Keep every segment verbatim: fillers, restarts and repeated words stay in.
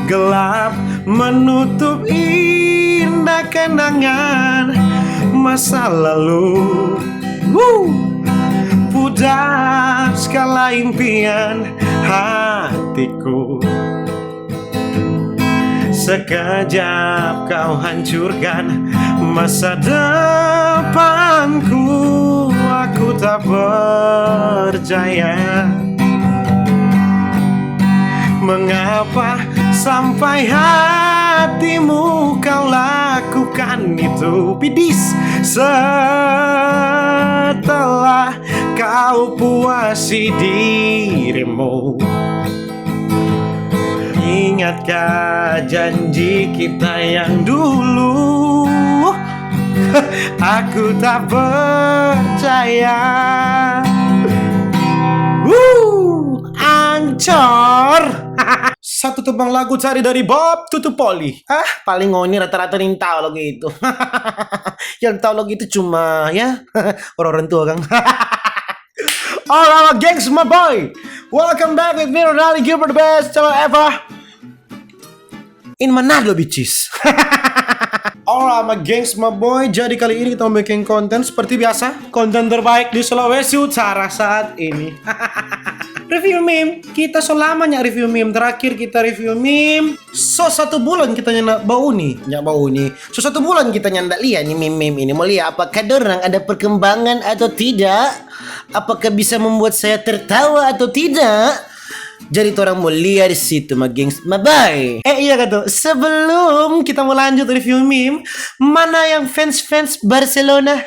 Gelap menutup indah kenangan masa lalu. Woo! Pudar skala impian hatiku. Sekejap kau hancurkan masa depanku. Aku tak percaya. Mengapa sampai hatimu kau lakukan itu? Pidis. Setelah kau puasi dirimu, ingatkah janji kita yang dulu? Aku tak percaya. Wuh, ancor. Satu tembang lagu cari dari Bob Tutupoli. Ah, paling ngoni rata-rata ning tau lagu itu. Yang tau lagu itu cuma, ya, orang-orang tua, kang. All our gengs, my boy. Welcome back with me, Ronaldo Gilbert, the best channel ever in Manado, bitches. All our gengs, my boy. Jadi kali ini kita mau bikin konten seperti biasa, konten terbaik di Sulawesi Utara saat ini. Review meme. Kita so lama nya review meme. Terakhir kita review meme, so satu bulan kita nyanda bauni. Nya bauni. So satu bulan kita nyanda lia ni meme-meme ini. Mau lia apakah dorang ada perkembangan atau tidak? Apakah bisa membuat saya tertawa atau tidak? Jadi torang mo lia di situ, ma gengs, ma boy. Eh, iya katu, sebelum kita mo lanjut review meme, mana yang fans-fans Barcelona?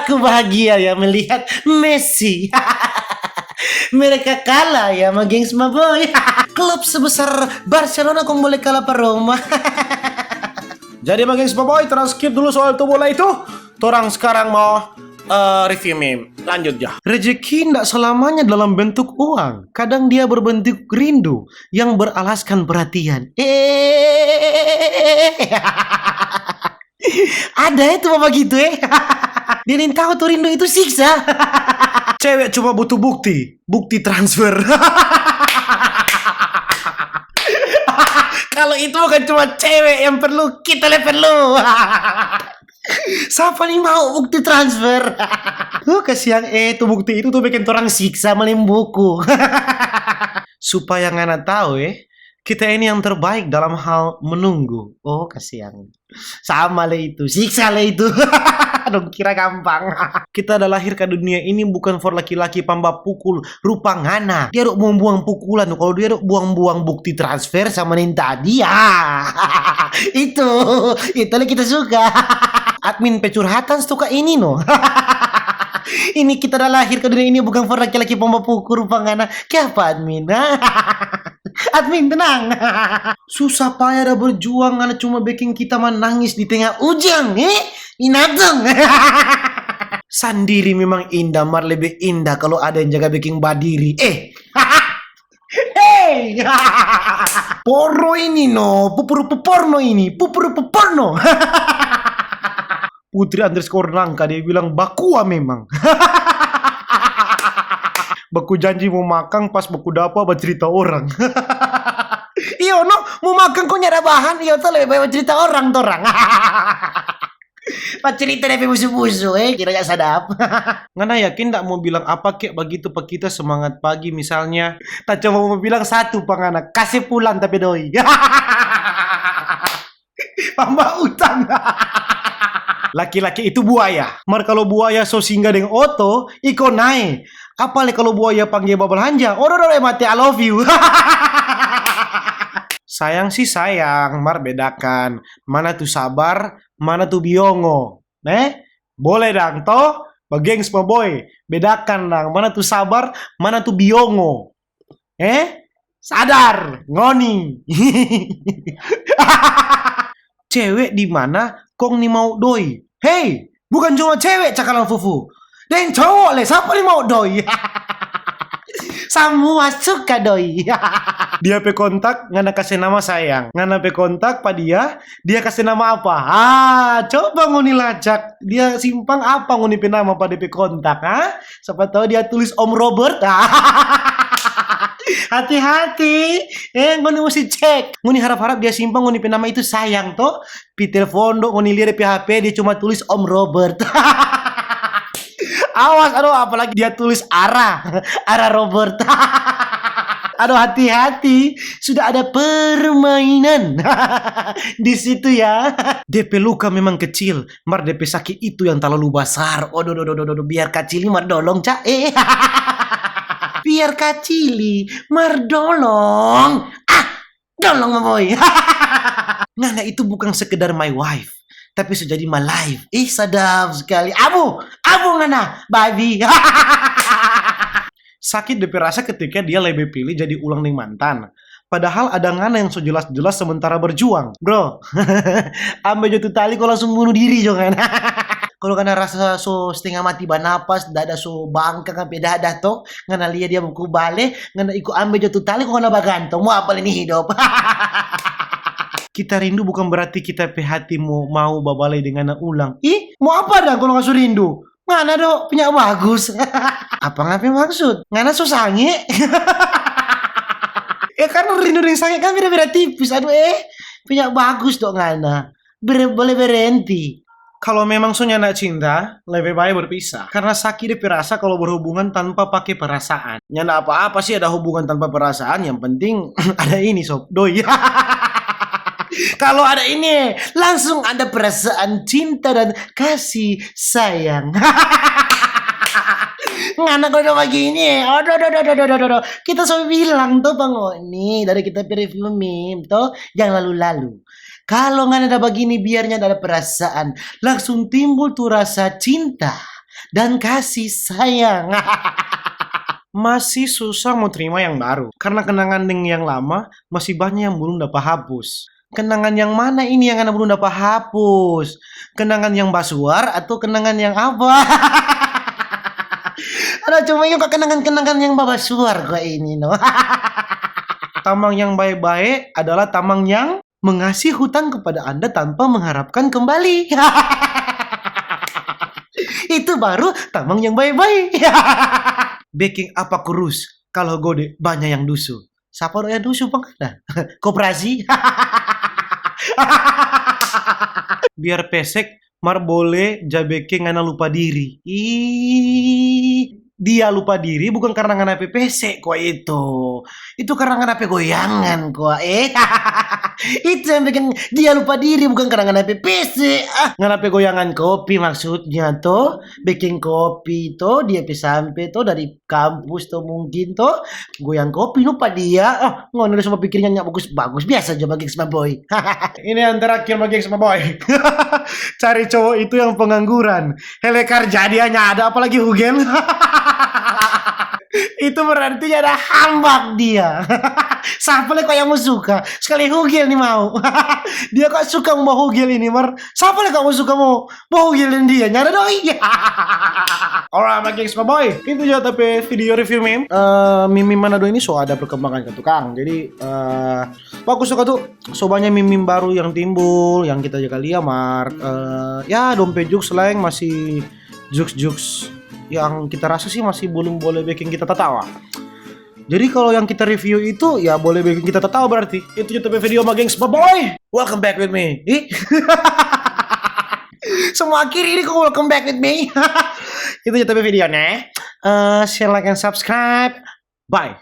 Aku bahagia ya melihat Messi. Mereka kalah ya, ma gengs, ma boy. Klub sebesar Barcelona kong boleh kalah pa Roma. Jadi, ma gengs, ma boy, torang skip dulu soal tu bola itu. Torang skarang mo, eh, review meme. Lanjut ja. Rezeki ndak selamanya dalam bentuk uang. Kadang dia berbentuk rindu yang beralaskan perhatian. Eh, ada itu bagitu, eh. Dia ning tahu tu rindu itu siksa. Cewek cuma butuh bukti, bukti transfer. Kalau itu bukan cuma cewek yang perlu, kita le perlu. Sapa ni mau bukti transfer? Tuh, kasiang, eh, tu bukti itu tuh bikin torang siksa maling buku. Supaya ngana tahu, eh, kita ini yang terbaik dalam hal menunggu. Oh, kasiang. Sama le itu, siksa le itu. Dong kira gampang. Kita ada lahir ke dunia ini bukan for laki-laki pamba pukul rupa ngana. Dia dok buang-buang pukulan, kalau dia dok buang-buang bukti transfer sama ning tadi. Ah. Itu, itu le kita suka. Admin pe curhatan suka ini no. Ini kita ada lahir ke dunia ini bukan for laki-laki pamba pukul rupa ngana. Kiapa admin? Admin, tenang. Susah payah da berjuang, ngana cuma bikin kita manangis di tengah ujang, eh? Binatang. Sandiri memang indah, mar lebe indah kalau ada yang jaga biking badiri. Eh. Hei. Porno ini no, pupuru porno ini, pupuru porno. Putri Andres Kornangka, dia bilang, "Bakua memang." Baku janji mo makang, pas baku dapa bacerita orang. Iyo no, mo makang ko nyanda bahan, iyo to lebe bae bacerita orang torang. Bacerita depe busu-busu, eh, kiranya sadap. Ngana yakin ndak mo bilang apa kek bagitu pa kita semangat pagi misalnya? Ta cuma mo bilang satu pa ngana, kase pulang ta pe doi. Pamba utang. Laki-laki itu buaya. Mar kalu buaya so singga deng oto, iko nae. Apa le kalu buaya pangge babalanja? Odo, odo, odo, mati, I love you. Sayang sih sayang, mar bedakan mana tu sabar, mana tu biongo. Ne? Boleh dang to? Bagengs, ma boy. Bedakan dang mana tu sabar, mana tu biongo. Eh? Sadar, ngoni. Cewek di mana kong ni mau doi? Hei, bukan cuma cewek cakalang fufu. Deng cowok le, sapa ni mau doi? Samua suka doi. Dia pe kontak ngana kase nama sayang. Ngana pe kontak pa dia, dia kase nama apa? Ah, coba ngoni lacak. Dia simpang apa ngoni pe nama pa dia pe kontak, ha? Sapa tau dia tulis Om Robert. Hati-hati, eh, ngoni musti cek. Ngoni harap-harap dia simpang ngoni pe nama itu sayang to. Pi telfon do, ngoni lia de pe H P, dia cuma tulis Om Robert. Awas, aduh, apalagi dia tulis Ara, Ara Robert. Aduh, hati-hati, sudah ada permainan di situ ya. De pe luka memang kecil, mar de pe saki itu yang talalu basar. Odo, do, do, do, do, biar kacili mar dolong, ca. Eh. Biar kacili mar dolong. Ah, dolong, my boy. Ngana itu bukan sekedar my wife, tapi so jadi my life. Ih, sadap sekali. Abu, abu ngana, babi. Sakit de pe rasa ketika dia lebe pilih jadi ulang deng mantan. Padahal ada ngana yang so jelas-jelas sementara berjuang. Bro, ambe jo tu tali ko langsung bunuh diri jo ngana. Kalau ngana rasa so setengah mati banapas, dada so bangkang sampe dada to, ngana lia dia baku bale, ngana iko ambe jo tu tali ko ngana bagantong. Mo apa lei ni hidop? Kita rindu bukan berarti kita pe hati mo mau babale deng ngana ulang. Ih, mo apa dang kalau ngana so rindu? Ngana do punya bagus. Apa ngana pe maksud? Ngana so sange? Eh, kan rindu deng sange kan beda-beda tipis. Aduh, eh, punya bagus do ngana. Ber-, boleh berhenti. Kalau memang so nyanda cinta, lebe bae berpisah. Karena saki de pe rasa kalau berhubungan tanpa pake perasaan. Nyanda apa-apa sih ada hubungan tanpa perasaan, yang penting ada ini, sob. Doi. Kalau ada ini, langsung ada perasaan cinta dan kasih sayang. Ngana kalau udah begini, aduh, aduh, aduh, aduh, aduh, aduh. Kita so bilang tuh, Bang Oni, dari kita pe review meme tuh, jangan lalu-lalu. Kalau ngana ada begini, biarnya ada perasaan, langsung timbul tuh rasa cinta dan kasih sayang. Masih susah mo trima yang baru, karena kenangan deng yang lama masih banya yang belum dapa hapus. Kenangan yang mana ini yang ngana belum dapa hapus? Kenangan yang basuar atau kenangan yang apa? Ada cuma ingat kenangan-kenangan yang babasuar kwa ini, no. Tamang yang bae-bae adalah tamang yang mengasih hutang kepada Anda tanpa mengharapkan kembali. Itu baru tamang yang bae-bae. Beking apa kurus kalau gode banya yang dusu? Sapa do yang dusu pang ada? Koperasi. Biar pesek, mar bole ja beking ngana lupa diri. Ih, dia lupa diri bukan karena ngana pe pese kwa itu. Itu karena ngana pe goyangan kwa, eh. Itu yang bikin dia lupa diri, bukan karena ngana pe pese. Ah, ngana pe goyangan kopi maksudnya to. Bikin kopi to, dia pe sampe to dari kampus to mungkin to. Goyang kopi no pa dia. Ah, ngana ada semua pikirnya nyak bagus-bagus. Biasa aja bagi sama boy. Ini yang terakhir bagi sama boy. Cari cowok itu yang pengangguran. Hele karja dia nyanda ada, apalagi hugel. Itu berarti ada hambak dia. Sapa le kok yang mau suka? Sekali hugel nih mau. Dia kok suka mau hugel ini, mar. Sapa le kok mau suka mau, mau hugel dan dia? Nyanda doi. Alright, my gengs, my boy. Itu aja tapi video review meme. Eh, meme mana do ini so ada perkembangan ke tukang. Jadi, eh, bagus suka tuh. So banya meme baru yang timbul, yang kita jaga lia, mar. Eh, ya, dompe jokes laeng masih jokes-jokes yang kita rasa sih masih belum boleh bikin kita tertawa. Jadi kalau yang kita review itu, ya boleh bikin kita tertawa berarti. Itu YouTube video sama gengs, bye bye. Welcome back with me. Ih. Semua akhir ini kok welcome back with me. Itu YouTube video nih. Eh, share, like, and subscribe. Bye.